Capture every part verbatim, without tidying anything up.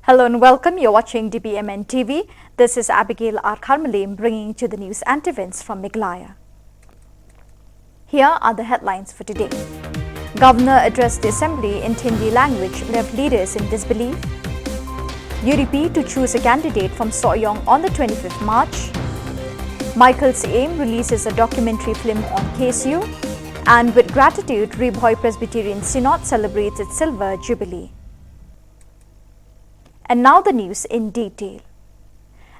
Hello and welcome. You're watching D B M N T V. This is Abigail R Kharmalim bringing to the news and events from Meghalaya. Here are the headlines for today. Governor addressed the assembly in Hindi language, left leaders in disbelief. U D P to choose a candidate from Sohiong on the twenty-fifth March. Michael Syiem releases a documentary film on K S U. And with gratitude, Ri Bhoi Presbyterian Synod celebrates its silver jubilee. And now the news in detail.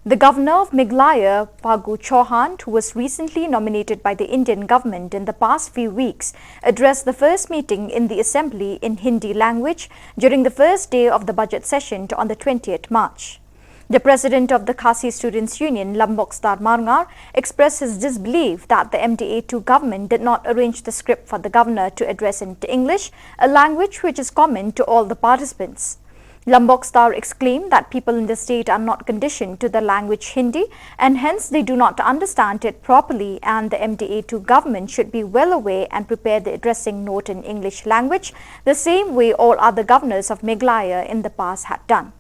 The governor of Meghalaya, Phagu Chauhan, who was recently nominated by the Indian government in the past few weeks, addressed the first meeting in the assembly in Hindi language during the first day of the budget session on the twentieth March. The president of the Khasi Students Union, Lambok Star Marngar, expressed his disbelief that the M D A two government did not arrange the script for the governor to address in English, a language which is common to all the participants. Lambok Star exclaimed that people in the state are not conditioned to the language Hindi and hence they do not understand it properly, and the M D A two government should be well aware and prepare the addressing note in English language the same way all other governors of Meghalaya in the past had done.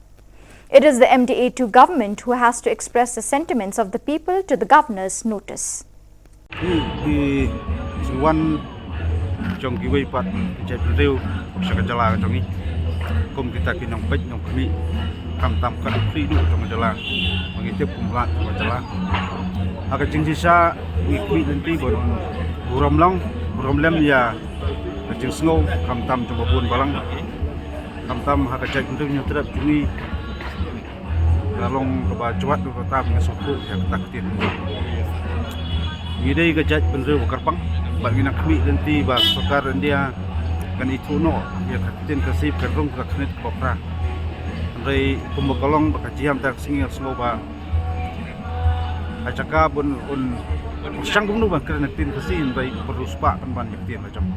It is the M D A two government who has to express the sentiments of the people to the governor's notice. Ki, ki jingwan jong kiwei pat ki jaitbynriew sha ka jylla ka jong ngi, kum kita ki nongpeit nongkhmih, khamtam ka dukri du jong ka jylla, ba ngi tip kum u Lat jong ka jylla. Ha ka jingshisha ngi khmih lynti ba un burom long burom lem ïa ka jingsngew, khamtam jong ba bun balang, khamtam ha ka jaitbynriew Hynñiewtrep jong ngi. Ka long kaba jwat ba tam nga sngewthuh ïa kata ka ktien. Ngi dei ka jaitbynriew ba kyrpang bad ngi nang khmih lynti ba sorkar India kan ithuh noh ïa ka ktien Khasi kan rung ka khyndiat kaba phra. Hynrei kumba ka long ba ka jingïam ta ka sngi nga sngew ba ha jaka bun un pyrshang kumno ban kren ka ktien Khasi, hynrei u riewspah kan ban ïa ka ktien la jong.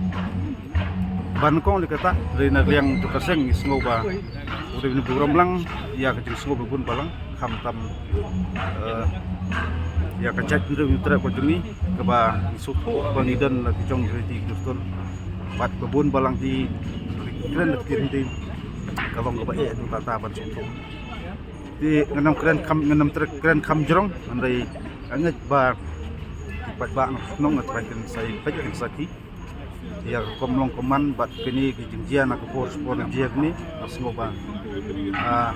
Ban kong li kata, ri na riang jong ka seng ngi sngew ba u dei u burom lang ïa ka jingsngew ba bun balang, khamtam, eh, ïa ka jaitbynriew Hynñiewtrep ka jong ngi, kaba ngi sngewthuh ba ngi don la ki jong ki riti ki jong ki tur. Bad ba bun balang ki kren la ki riti, ka long kaba eh du kata ban sngewthuh. Te ngan ym kren kham, ngan ym treh kren kham jrong, hynrei nga ngeit ba ki paidbah nongkhnong ngat bai kin sa ïa peit kin sakhi ïa ka kam long kam man bad kine ki jingjia na ka por sha por jia kine, nga sngew ba, ah,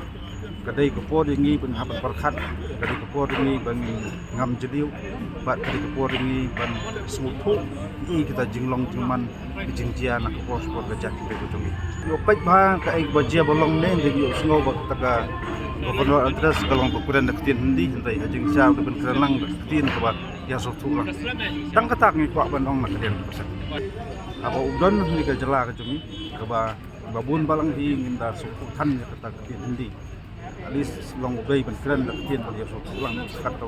ka dei ka por ïa ngi ban hap ban pyrkhat, ka dei ka por ïa ngi ban ngam jylliew bad ka dei ka por ïa ngi ban sngewthuh ïa kita jinglong jingman ki jingjia na ka por sha por ka jaitbynriew ka jong ngi. Ïoh peit ba kaei kaba jia ba long ne, ngi ïoh sngew ba kata ka Governor Address ka long ba kren da ka ktien Hindi, hynrei ha jingshisha u dei ban kren lang da ka ktien kaba ïa sngewthuh lang. Tang kata ngi kwah ban ong na ka liang ka seng. Haba u don ha kane ka jylla ka jong ngi kaba, ba bun balang hi ngim da sngewthuh than ïa kata ka ktien Hindi. At least long u dei ban kren da ka ktien ba ïa sngewthuh lang, kat u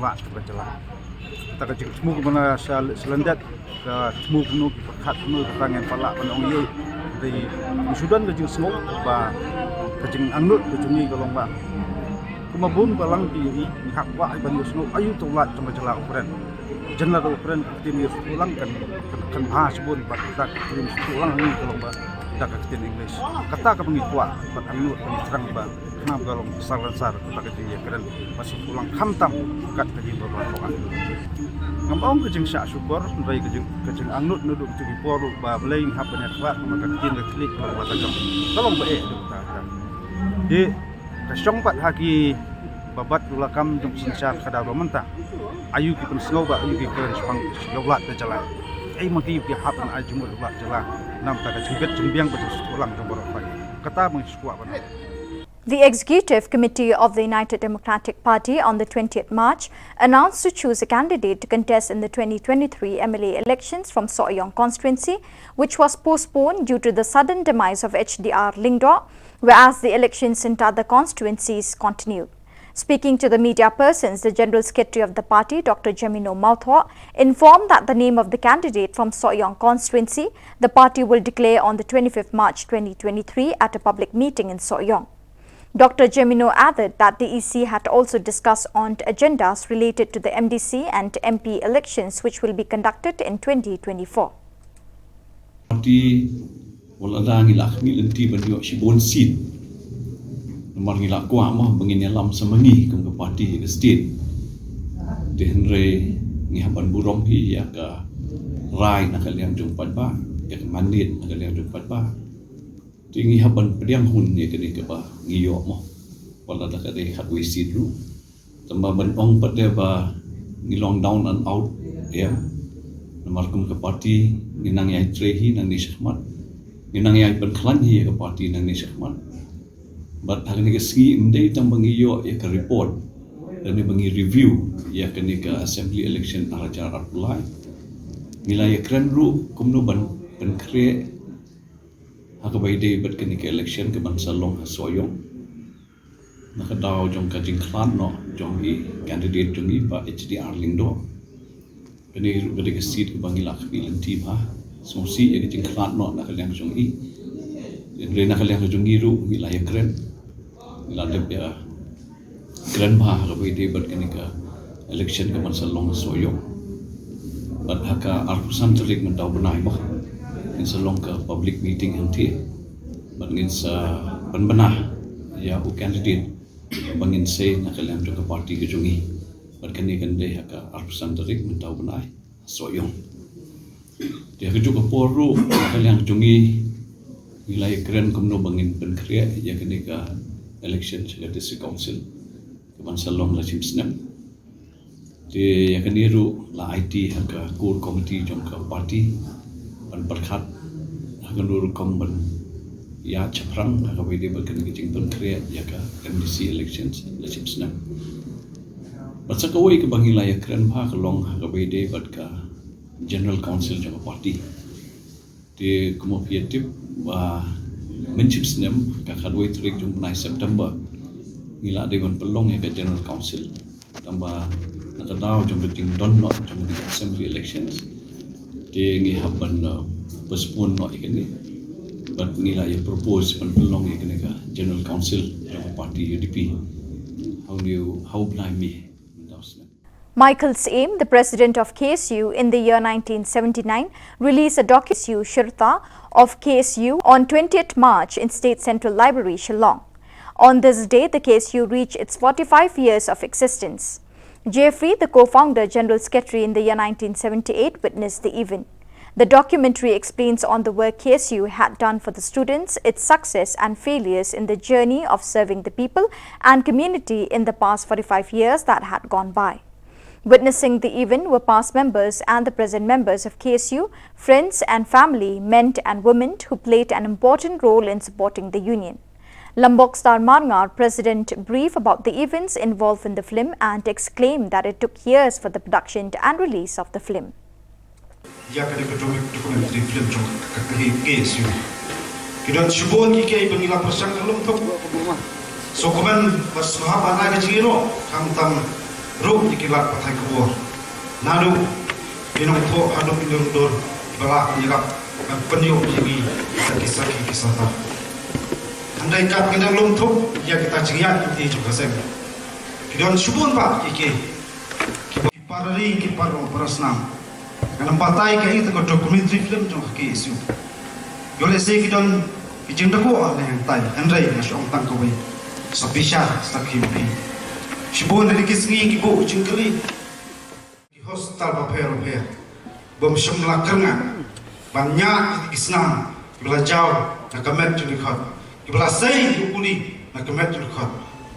Lat ka jylla. Kata ka jingthmu kaba na sha, sha lyndet, ka thmu kumno, ki pyrkhat kumno, kata ngim pat lah ban ong ei ei. Hynrei ngi shu don ka jingsngew ba ka jingangnud ka jong ngi ka long ba kumba bun balang ki ïohi, ngi hap kwah ban ïohsngew aïu uta u Lat jong ka jylla u kren. Jan lada u kren ka ktien Hynñiewtrep lang kan, kan, kan bha shibun bad kita ka ktien Hynñiewtrep lang ha ngi ka long ba da ka ktien English. Kata kaba ngi kwah ban angnud ban ïathrang ba khnang ba ka long sar lane sar kata ka jingïakren ba sngewthuh lang khamtam kat ka jingdon ba ka. Ngam ong ka jingshah shukor, hynrei ka jing, ka jingangnud naduh kito ki por ruh ba balei ngi hap ban ïakhlad namar ka ktien ka khlieh ka long ba ka jong, ka long ba eh dei kata ka. Te ka shong pat ha ki ba bat u lakam jong ka synshar khadar ba mynta. Aïu ki pynsngew ba aïu ki kren shaphang ïa u Lat ka jylla. Ei ma ki ki hap ban ai jingmut ïa u Lat jylla. Namar ka jingbit jingbiang ba jingsngewthuh lang jong baroh phi. Kata ba ngi shu kwah ban. The Executive Committee of the United Democratic Party on the twentieth March announced to choose a candidate to contest in the twenty twenty-three M L A elections from Sohiong constituency, which was postponed due to the sudden demise of H D R Lyngdoh, whereas the elections in other constituencies continue. Speaking to the media persons, the General Secretary of the party, Doctor Jemino Mawthoh, informed that the name of the candidate from Sohiong constituency, the party will declare on the twenty-fifth March twenty twenty-three at a public meeting in Sohiong. Doctor Jemino added that the E C had also discussed on agendas related to the M D C and M P elections which will be conducted in twenty twenty-four. Party, wat la ngi la khmih lynti ban ïoh shibun seat. Namar ngi la kwah mo ba ngin ïalam sa ma ngi kum ka party ha ka state. Te hynrei ngi hap ban burom hi ïa ka rai na ka liang jong paidbah, ïa ka mandate na ka liang jong paidbah. Te ngi hap ban pdiang hun ïa kane kaba ngi ïoh mo. Wat la da ka dei khatwei seat ruh. Tangba ban ong pat de ba ngi long down and out, ïa. Namar kum ka party ngi nang ïai trei hi nangne shakhmat. Ngi nang ïai pynkhlaiñ hi ïa ka party nangne shakhmat. Bad ha kane ka sngi ym dei tang ba ngi ïoh ïa ka report, lane ba ngi review ïa kane ka assembly election ar hajar arphew lai. Ngi la ïakren ruh kumno ban pynkhreh ha kaba ïadei bad kane ka election kaban sa long ha Sohiong. Na ka daw jong ka jingkhlad noh jong i candidate jong i, Bah H D R Lyngdoh. Kane ruh ka dei ka seat kaba ngi la khmih lynti bha. Sngewsih ïa ka jingkhlad noh na ka liang jong i. Hynrei na ka liang jong ngi ruh ngi la ïakren, ngi la dep ïakren bha ha kaba ïadei bad kane ka election kaban sa long ha Sohiong. Bad ha ka arphew san tarik mynta u bnai mo, ngin sa long ka public meeting hangtei. Bad ngin sa pynbna ïa u candidate ba ngin sei na ka liang jong ka party ka jong ngi. Bad kane kan dei ha ka arphew san tarik mynta u bnai, Sohiong. Te ha kajuh ka por ruh na ka liang jong ngi, ngi la ïakren kumno ba ngin pynkhreh ïa kane ka election sha ka District Council kaban sa long la shipsnem. Te ïa kane ruh la aiti ha ka core committee jong ka party ban pyrkhat ha kano rukom ban ïaid shaphrang ha kaba ïadei bad kane ka jingpynkhreh ïa ka M D C elections la shipsnem. Bad sa kawei kaba ngi la ïakren bha ka long ha kaba ïadei bad ka General Council jong ka party. Te kumba phi ïa tip ba mynshipsnem ka khatwei tarik jong u bnai September ngi la dei ban pynlong ïa ka General Council. Tangba na ka daw jong ka jingdon noh jong ka assembly elections, te ngi hap ban, uh, postpone noh ïa kane. Bad ngi la ïa propose ban pynlong ïa kane ka General Council jong ka party U D P ha u bnai May. Michael Syiem, the president of K S U in the year nineteen seventy-nine, released a document, K S U Shirta of K S U, on twentieth March in State Central Library, Shillong. On this day, the K S U reached its forty-five years of existence. Jeffrey, the co-founder, general secretary in the year nineteen seventy-eight, witnessed the event. The documentary explains on the work K S U had done for the students, its success and failures in the journey of serving the people and community in the past forty-five years that had gone by. Witnessing the event were past members and the present members of K S U, friends and family, men and women who played an important role in supporting the union. Lambok Star Marngar, president, briefed about the events involved in the film and exclaimed that it took years for the production and release of the film. Ïa kane ka documentary film jong ka K S U. Ki don shibun ki kiei ba ngi la pyrshang ka lum thok. Sngewkmen bad sngewhap ban ai ka jingïaroh khamtam ruh ïa ki lad pathai khubor. Naduh ki nongthoh haduh ki nongdur ba la ïarap ban pynïoh ïa ngi da ki sakhi ki sahtar. Hynrei kat ngi dang lum thok ïa kita jingïaid lynti jong ka seng. Ki don shibun bah ki kiei. Ki para ri ki para rong para snam. Ngan ym batai kaei kata ka documentary film jong ka K S U. Ïoh lehse ki don ki jingdakuh ha lehse hangtai, hynrei nga shu ong tang kawei. Sa bishar sa khim phi. Shibun na ki sngi ki buh jingkylli. Ki hospital bapher bapher. Bym shym la kyrngah ban ñiah ïa ki snam kiba la jaw na ka met jong ki khot, kiba la sei ïa u puli na ka met jong ki khot,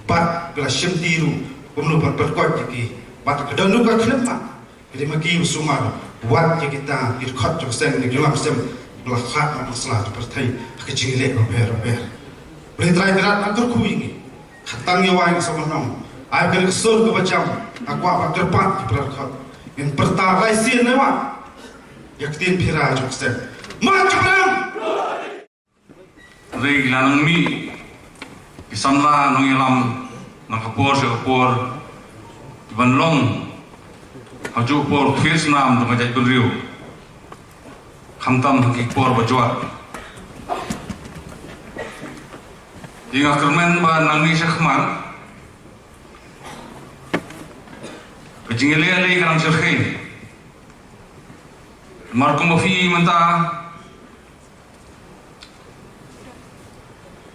bad kiba la shimti ruh kumno ban pynkoit ïa ki. Bad ka don ruh ka khlem bad ka dei ma ki ba sumar wat ïa kita ki dkhot jong ka seng ne ki lam sem kiba la khlad na ka sla ka pyrthei ha ka jingïaleh bapher bapher. Blei Trai Kynrad ban kyrkhu ïa ngi. Khamtam ïa wai ngi sa ban ong, ai ka ri ka sur kaba jam, nga kwah ban kyrpad ki para dkhot. Ngin pyrta lai sien lai wah ïa ka ktien phira jong ka seng. Mat ka pyrang! Hynrei la nang mih ki samla nongïalam na ka por sha ka por, kiban long ha juh por khuid snam jong ka jaitbynriew, khamtam ha ki por ba jwat. Te nga kyrmen ba nangne shakhmat ka jingïaleh lei ka nang shyrkhei. Namar kumba phi mynta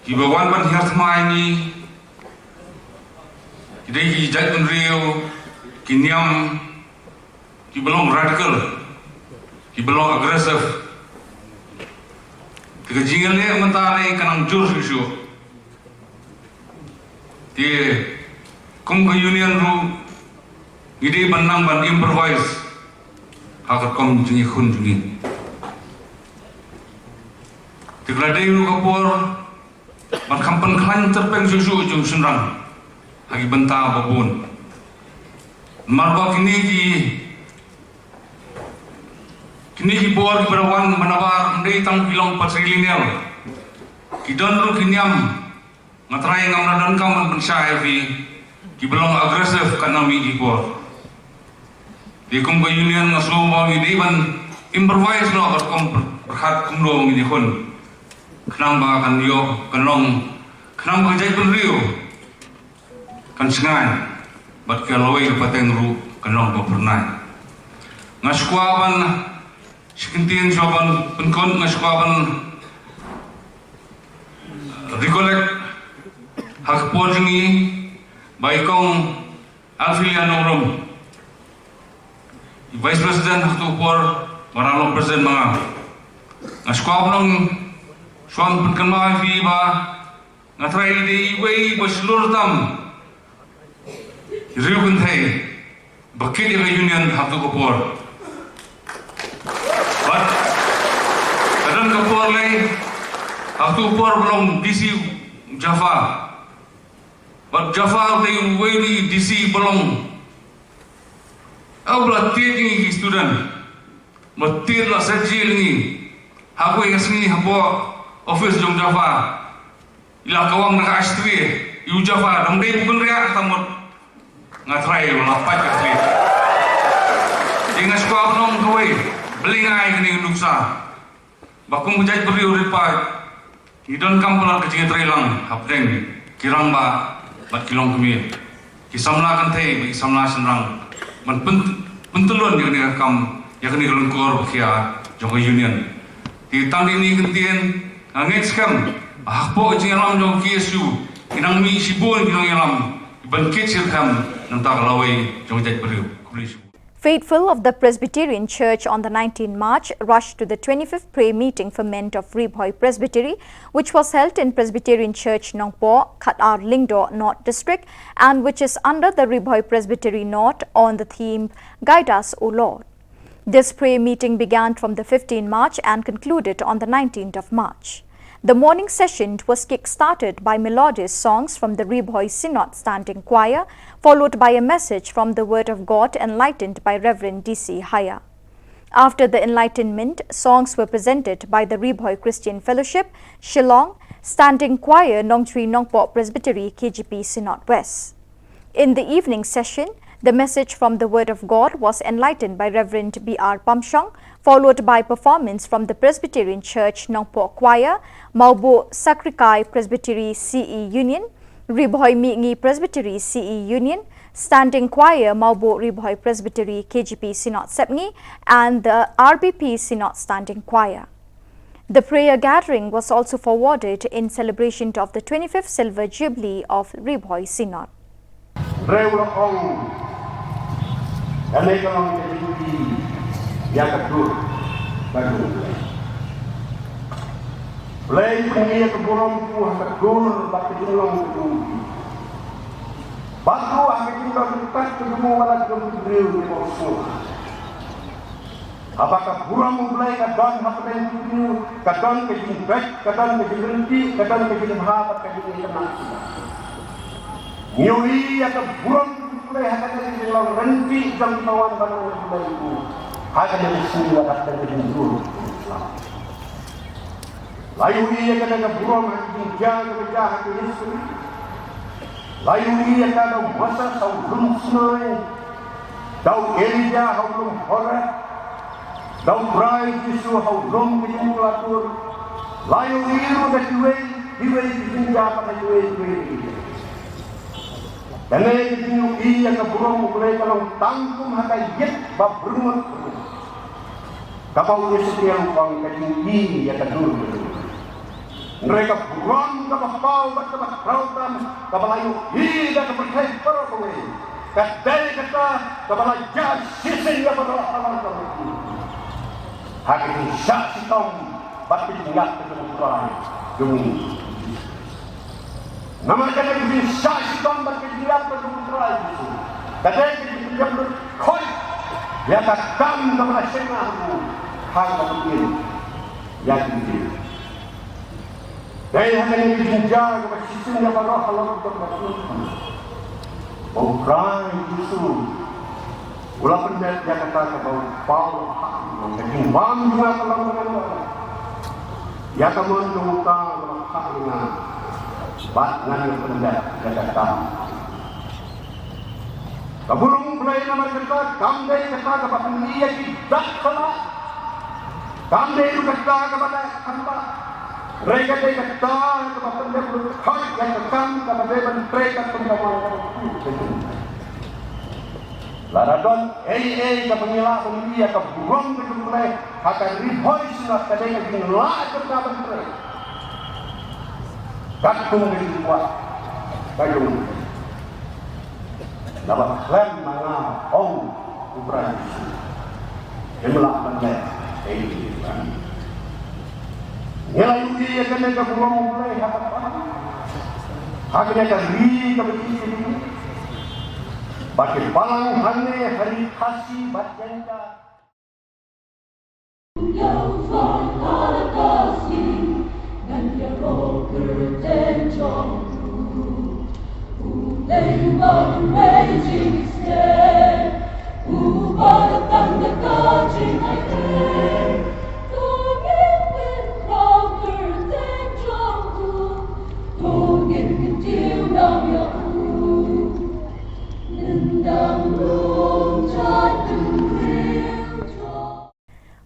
kiba wan ban hiar thma ïa ngi, Dei ki jaitbynriew, ki niam, kiba long radical, kiba long aggressive. Te ka jingïaleh mynta ne ka nang jur shuh shuh. Te kum ka union ruh ngi dei ban nang ban improvise ha ka rukom jingïakhun jong ngi. Te ka la dei ruh ka por ban kham pynkhlaiñ tyrpeng shuh shuh jong shynrang ha ki bynta ba bun. Namar ba kine ki, kine ki bor kiba la wan ba nabar ym dei tang ki long patrilineal. Ki don ruh ki niam. Nga trai ngam la donkam ban pynshai ïa phi, kiba long aggressive katba mih ki bor. Te kum ka union nga sngew ba ngi dei ban improvise noh ka rukom pyrkhat kumno ngi ïakhun. Khnang ba kan ïoh, kan long, khnang ba ka jaitbynriew kan shngaiñ, bad ka lawei ka pateng ruh kan long kaba phyrnai. Nga shu kwah ban, shi kyntien shuwa ban pynkut, nga shu kwah ban recollect ha ka por jong ngi, ba i kong Alphelia Nongrum, i Vice President ha kato ka por, ba la long President ma nga. Nga shu kwah ban ong, shu wan pynkynmaw ïa phi ba nga trai i dei iwei ba shlur tam i riew kynthei ba kit ïa ka union ha kato ka por. Bad ka don ka por lei, ha kato ka por ba long D C Jaffa. Bad Jaffa u dei uwei u D C ba long, u ba la tied ïa ngi ki student, ba tied, la set jingïalang ïa ngi ha kawei ka sngi hapoh office jong Jaffa. I la kawang da ka ashtray ïa u Jaffa, dang dei u kynriah, kata mut nga trai, u la pait ka khlieh. Te nga shu kwah ban ong kawei, balei nga ai kane ka nuksa, ba kum ka jaitbynriew rit paid, ngi donkam palat ka jingïatreilang hapdeng ki rangbah bad ki longkmie, ki samla kynthei bad ki samla shynrang, ban pyn-, pyntyllun ïa kane ka kam, ïa kane ka lyngkor ba khia jong ka union. Te tang kine ki kyntien, nga ngeit skhem ba hapoh ka jingïalam jong ka K S U ki nang mih shibun ki nongïalam ban kit shitrhem na ka bynta ka lawei jong ka jaitbynriew. Khublei shibun. Faithful of the Presbyterian Church on the nineteenth March rushed to the twenty-fifth prayer meeting ferment of Ri Bhoi Presbytery, which was held in Presbyterian Church Nongpoh, Khatar Lyngdoh North District, and which is under the Ri Bhoi Presbytery North, on the theme, "Guide us, O Lord." This prayer meeting began from the fifteenth March and concluded on the nineteenth of March. The morning session was kick-started by melodious songs from the Ri Bhoi Synod Standing Choir, followed by a message from the Word of God enlightened by Reverend D C Haya. After the enlightenment, songs were presented by the Ri Bhoi Christian Fellowship, Shillong, Standing Choir, Nongtri Nongpoh Presbytery, K J P Synod West. In the evening session, the message from the Word of God was enlightened by Reverend B R Pamshong, followed by performance from the Presbyterian Church Nongpoh Choir, Mawbuh Sakrikai Presbytery C E Union, Ri Bhoi Mihngi Presbytery C E Union, Standing Choir Mawbuh Ri Bhoi Presbytery K J P Synod Sepngi, and the R B P Synod Standing Choir. The prayer gathering was also forwarded in celebration of the twenty-fifth Silver Jubilee of Ri Bhoi Synod. Hynrei u la ong, kane ka long ka jingkylli ïa ka dur ka jong U Blei. Blei u ïa ka burom u ha ka dur bad ka jinglong ka jong u. Bad ruh ha ka jingdon ryngkat ka jong u wat la ka jong u briew ki bymsngew. Haba ka burom U Blei ka don hapdeng jong u, ka don ka jingdoit, ka don ka jingrynti, ka don ka jingbha bad ka jingïatynnad. Ngi ïohi ïa ka burom U Blei ha kane ka jinglong ryntih jong kiba wan ban ong U Blei u, ha kane ka sngi la dap da ka jingdur. La ïohi ïa kane ka burom ha ka jingjia kaba jia ha ka history. La ïohi ïa ka da u Moses ha u lum Sinai, da u Elijah ha u lum Horeb, da u Trai Jisu ha u lum ka jingpyllait. La ïohi ruh da kiwei kiwei ki jingjia bad da kiwei kiwei ki jingjia. Kane ka jingïohi ïa ka burom U Blei ka long tang kum ha ka ïit ba byrngut. Kaba u Esekiel u ong ka jingïohi ïa ka dur. Hynrei ka burom kaba paw bad kaba khraw tam kaba la ïohi da ka pyrthei baroh kawei, ka dei kata kaba la jah shisien ïa baroh ha la ka pyrthei ha ka jingshah shitom bad ka jingïap ka jong U Trai jong ngi. Namar kata ka jingshah shitom bad ka jingïap ka jong U Trai Jisu ka dei ka jingïap lut khoit ïa ka kam kaba la shna ha u, ha kaba u ïa ki. Dei ha kane ka jingjia kaba shisien ïa baroh halor ka jingïap ba U Trai Jisu u la pyndep ïa kata kaba u paw ha ka jingbam jong nga ka long kaba ïa ka mon jong uta uba la phah ïa nga bad ngan ïa pyndep ïa kata. Ka burom U Blei namar kata kam dei kata kaba pyni ïa ki dak kala. Kam dei ruh kata kaba dei kata. Hynrei ka dei kata kaba pyndep lut khoit ïa ka kam kaba dei ban trei katkum ka mon kaba khuid. Lada don ei ei kaba ngi lah ban ïohi ïa ka burom ka jong U Blei ha ka Ri Bhoi Synod ka dei ka jinglah jong ka ban trei katkum ka jingkwah ka jong U Blei. Naba khlem ma nga, ong U Trai Jisu, ngim lah ban leh ei ei. Ngi la ïohi ïa kane ka burom U Blei ha ka, ha kane ka ri kaba ïeit ba ki balang hangne ha ri Khasi bad Jaiñtia.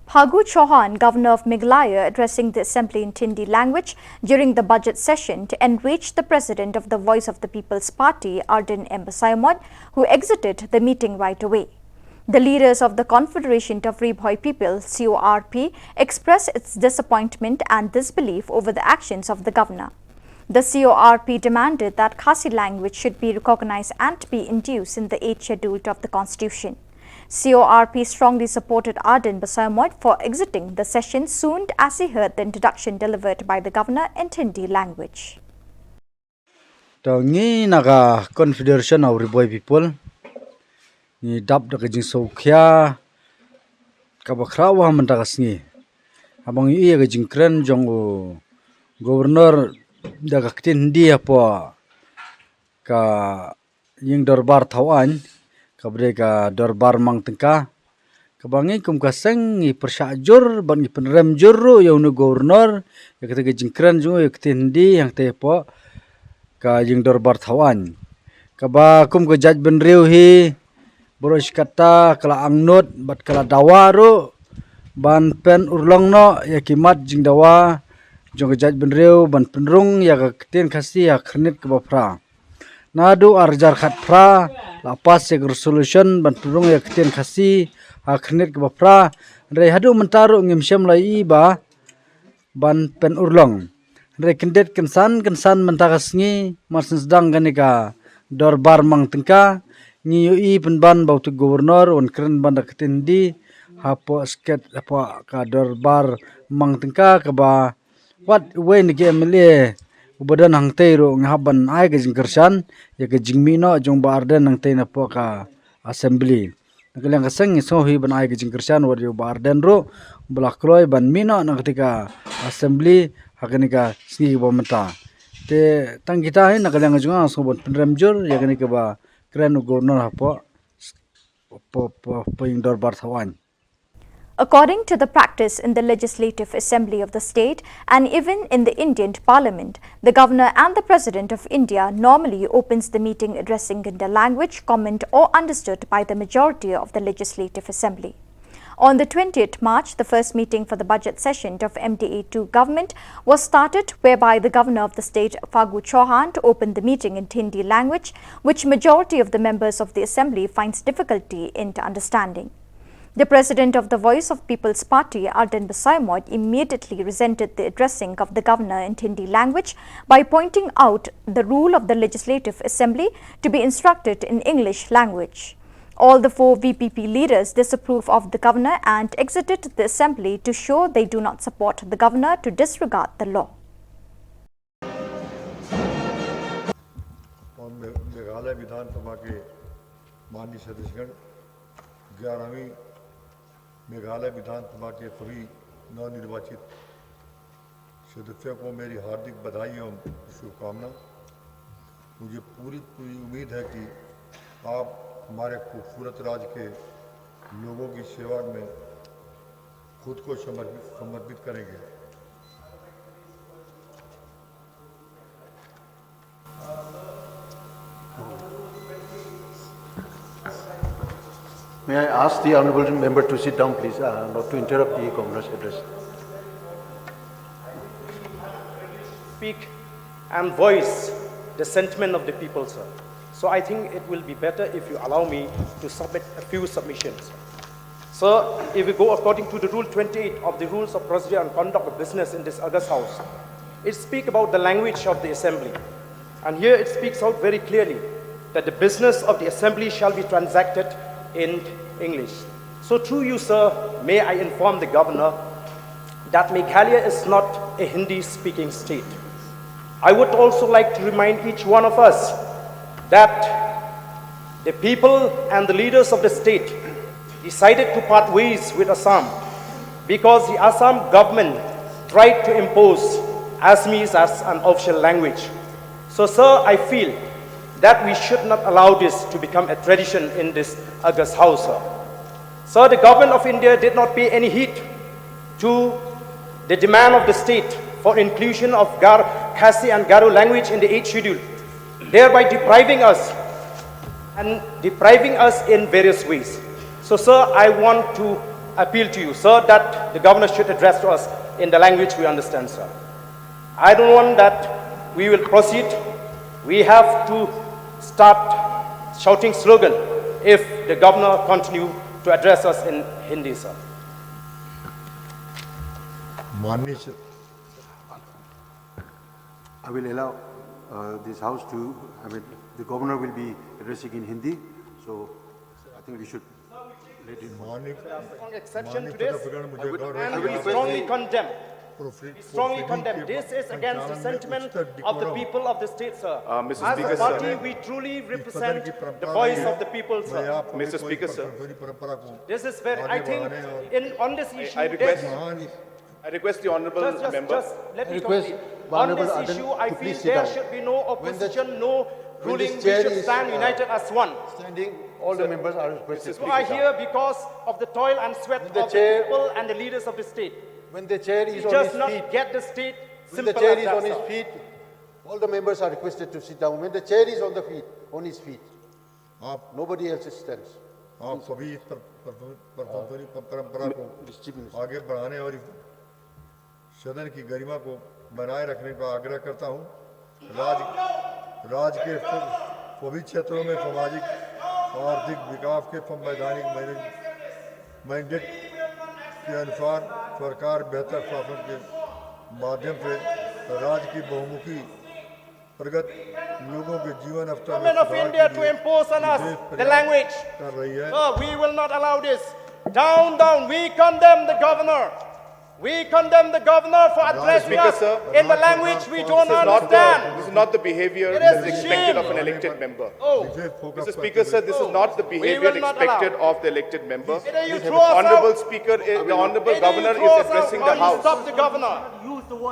Phagu Chauhan, Governor of Meghalaya, addressing the Assembly in Hindi language during the budget session to enrage the President of the Voice of the People's Party, Ardent M Basaiawmoit, who exited the meeting right away. The leaders of the Confederation of Ri Bhoi People, C O R P, expressed its disappointment and disbelief over the actions of the governor. The C O R P demanded that Khasi language should be recognized and be induced in the eighth schedule of the constitution. C O R P strongly supported Ardent Basaiawmoit for exiting the session soon as he heard the introduction delivered by the governor in Hindi language. To ngi na ka Confederation of Ri Bhoi People ngi dap da ka jingsngewkhia kaba khraw ha mynta ka sngi. Haba ngi ïohi ïa ka jingkren jong u Governor da ka ktien Hindi hapoh ka ïing dorbar thaw aiñ, kaba dei ka dorbar mang tyngka, kaba ngi kum ka seng ngi pyrshah jur bad ngi pynrem jur ruh ïa une u Governor ïa kata ka jingkren jong u ïa ka ktien Hindi hangta hapoh ka ïing dorbar thaw aiñ. Kaba kum ka jaitbynriew hi baroh shi katta ka la angnud bad ka la dawa ruh ban pynurlong noh ïa ki mat jingdawa jong ka jaitbynriew ban pynrung ïa ka ktien Khasi ha ka khyrnit kaba phra. Naduh ar hajar khatphra la pass ïa ka resolution ban pynrung ïa ka ktien Khasi ha ka khyrnit kaba phra. Hynrei haduh mynta ruh ngim shym la ïohi ba ban pynurlong. Hynrei kyndit kynsan kynsan mynta ka sngi mar syn sdang kane ka dorbar mang tyngka ngi ïohi pynban ba utu u Governor u wan kren ban da ka ktien Hindi hapoh sket hapoh ka dorbar mang tyngka kaba wat uwei na ki M L A uba don hangtei ruh nga hap ban ai ka jingkyrshan ïa ka jingmih noh jong u Bah Ardent hangtei napoh ka Assembly. Na ka liang ka seng ngi sngew hi ban ai ka jingkyrshan wat ïa u Bah Ardent ruh uba la kloi ban mih noh na kata ka Assembly ha kane ka sngi kaba mynta. Te tang kita hi na ka liang ka jong nga nga sngew ban pynrem jur ïa kane kaba kren u Governor hapoh hapoh hapoh ïing dorbar thaw aiñ. According to the practice in the Legislative Assembly of the state and even in the Indian Parliament, the Governor and the President of India normally opens the meeting addressing in their language, comment or understood by the majority of the Legislative Assembly. On the twentieth March, the first meeting for the budget session of M D A two government was started, whereby the Governor of the state, Phagu Chauhan, to open the meeting in Hindi language, which majority of the members of the Assembly finds difficulty in understanding. The president of the Voice of People's Party, Ardent Basaiawmoit, immediately resented the addressing of the governor in Hindi language by pointing out the rule of the Legislative Assembly to be instructed in English language. All the four V P P leaders disapproved of the governor and exited the assembly to show they do not support the governor to disregard the law. और मे- मेघालय विधानसभा के माननीय सदस्यगण, ग्यारहवीं मेघालय विधानसभा के सभी नवनिर्वाचित सदस्यों को मेरी हार्दिक बधाई एवं शुभकामना। मुझे पूरी पूरी उम्मीद है कि आप हमारे खूबसूरत राज्य के लोगों की सेवा में खुद को समर्पित समर्पित करेंगे। May I ask the honorable member to sit down, please, uh, not to interrupt the governor's address. Speak and voice the sentiment of the people, sir. So I think it will be better if you allow me to submit a few submissions. So if we go according to the Rule twenty-eight of the Rules of Procedure and Conduct of Business in this August House, it speaks about the language of the assembly. And here it speaks out very clearly that the business of the assembly shall be transacted in English. So through you, sir, may I inform the governor that Meghalaya is not a Hindi-speaking state. I would also like to remind each one of us that the people and the leaders of the state decided to part ways with Assam because the Assam government tried to impose Assamese as an official language. So, sir, I feel that we should not allow this to become a tradition in this August House, sir. Sir, the government of India did not pay any heed to the demand of the state for inclusion of Gar- Khasi and Garo language in the eighth schedule, thereby depriving us and depriving us in various ways. So, sir, I want to appeal to you, sir, that the governor should address to us in the language we understand, sir. I don't want that we will proceed. We have to start shouting slogan if the governor continue to address us in Hindi, sir. माननीय स- I will allow uh, this house to, I mean, the governor will be addressing in Hindi, so I think we should let it. माननीय Strong exception माननीय to this, सदस्यगण, मुझे I would, गौर है and कि we आप strongly condemn. प्रोफी- We strongly प्रोसीडिंग condemn. के This is against the संचालन में sentiment उच्चतर of the डिकोरम people of the state, sir. Uh, Mister As Speaker, a party, sir. We truly इस तरह represent की the परंपरा voice नहीं है। of the people, मैं sir. आप Mister कोई Speaker, sir. परंपरा को This is very, I आगे think, बढ़ाने और in on this issue, I request, there's- महान I request the Honorable just, just, Member. Just let I me request complete. the On Honorable this Ardent issue, I to feel please sit there down. Should be no When the- opposition, no when the ruling. We chair should is, stand uh, united as one. Standing, all the members are requested Mister to You are sit down. Here because of the toil and sweat When the of the chair- people and the leaders of the state. When the chair is You on just his not feet, get the state. When the Simple chair as is that, on his sir. Feet, all the members are requested to sit down. When the chair is on the feet, on his feet, आप nobody else stands. आप सभी इस पर- पर- पर- पर- परंपरा को Mister Chief Minister. आगे बढ़ाने और इस सदन की गरिमा को बनाए रखने का आग्रह करता हूं। राज राज के सब- सभी क्षेत्रों में सामाजिक आर्थिक विकास के संवैधानिक मैंडे- मैंडेट के अनुसार सरकार बेहतर शासन के माध्यम से राज्य की बहुमुखी प्रगत लोगों के जीवन स्तर में Government of सुधार India के to लिए impose on us विशेष the प्रयास language. कर रही है। No, we will not allow this. Down, down. We condemn the governor. We condemn the governor for addressing Speaker, us sir. In the language we don't This is not the, understand. this is not the behavior It that is is expected of an shame. Elected member. Oh. Mister Speaker, sir, this is not the We behavior will not expected allow. Of the elected members. Either you The throw us Honorable out. Speaker, is, the Honorable Either Governor you throw is us out addressing or the you House. Stop the governor.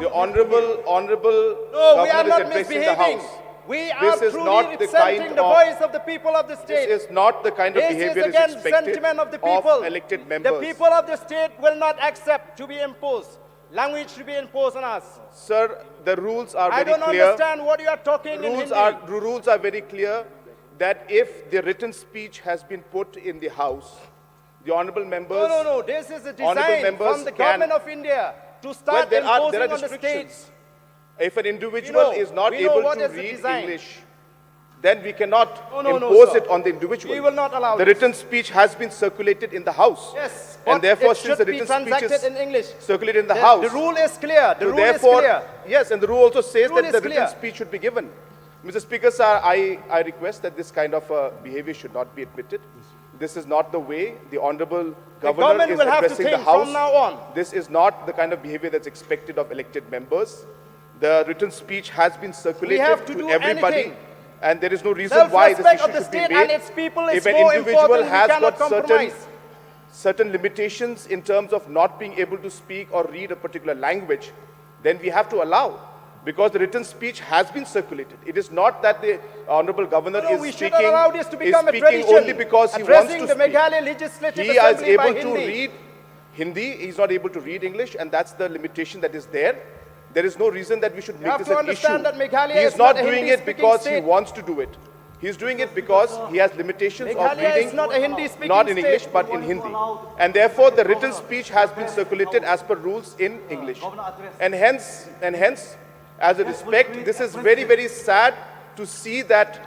The Honorable, Honorable No, we Governor are not is addressing misbehaving. The House. We This are is truly not the representing kind the of, voice of the people of the state. This is not the kind of This behavior is is against expected sentiment of the people. Of elected members. The people of the state will not accept to be imposed. Language to be imposed on us. Sir, the rules are I very don't clear. Understand what you are talking rules in Hindi. Are, the rules are very clear that if the written speech has been put in the House, the honourable members. No, no, no. This is a design from the government of India to start well, there imposing are, there are on the states. If an individual know, is not able to read English, then we cannot No, no, no, impose sir. it on the individual. We will not allow The this. Written speech has been circulated in the House. Yes, And but therefore, it since should the be written speech transacted is in English. Circulated in the The, House. The rule is clear. The So rule therefore, is clear. Yes, and the rule also says Rule that is the written clear. Speech should be given. Mister Speaker, sir, I, I request that this kind of uh, behavior should not be admitted. This is not the way. The Honorable Governor government is will have to addressing the think House. From now on. This is not the kind of behavior that's expected of elected members. The written speech has been circulated have to to do everybody, anything. And there is no reason why this Self-respect issue of the should be state made. And its people is If an more individual important. Has We cannot got compromise. Certain, certain limitations in terms of not being able to speak or read a particular language, then we have to allow, because the written speech has been circulated. It is not that the Honorable Governor no, no, is we speaking, allow this to become a tradition, only because he wants to the speak. Meghalaya Legislative he Assembly is able to Hindi. Read Hindi. He's not able to read English, and that's the limitation that is there. There is no reason that we should make this an issue. That he is not, not doing it because he wants to do it. He is doing it because he has limitations Meghalaya of reading, not, not in English, but in Hindi. And therefore, the written speech has been circulated as per rules in English. And hence, and hence, as a respect, this is very, very sad to see that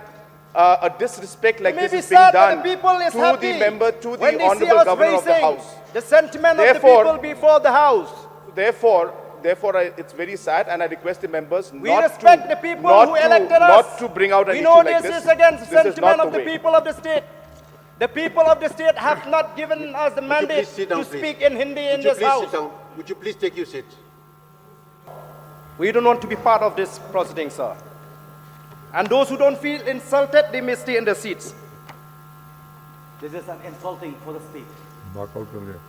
uh, a disrespect like this is being done to the member, to the Honorable Governor of the House. The sentiment of the people before the House. Therefore, therefore, I, it's very sad, and I request the members we not respect to, the people not who to, elected us. Not to bring out an we issue know like this, this is against the sentiment of the, the people of the state. The people of the state have not given us the mandate down, to speak please. In Hindi in this house. Would you please sit down? Would you please take your seat? We don't want to be part of this proceeding, sir. And those who don't feel insulted, they may stay in their seats. This is an insulting for the state. Walkout कर लिया।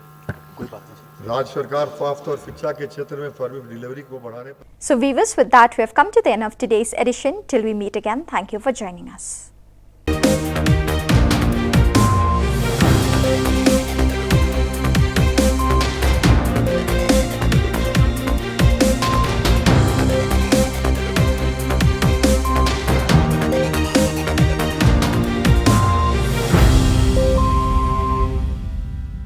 राज्य सरकार स्वास्थ्य और शिक्षा के क्षेत्र में फर्मी डिलीवरी को बढ़ाने पर So viewers, with that we have come to the end of today's edition. Till we meet again, thank you for joining us.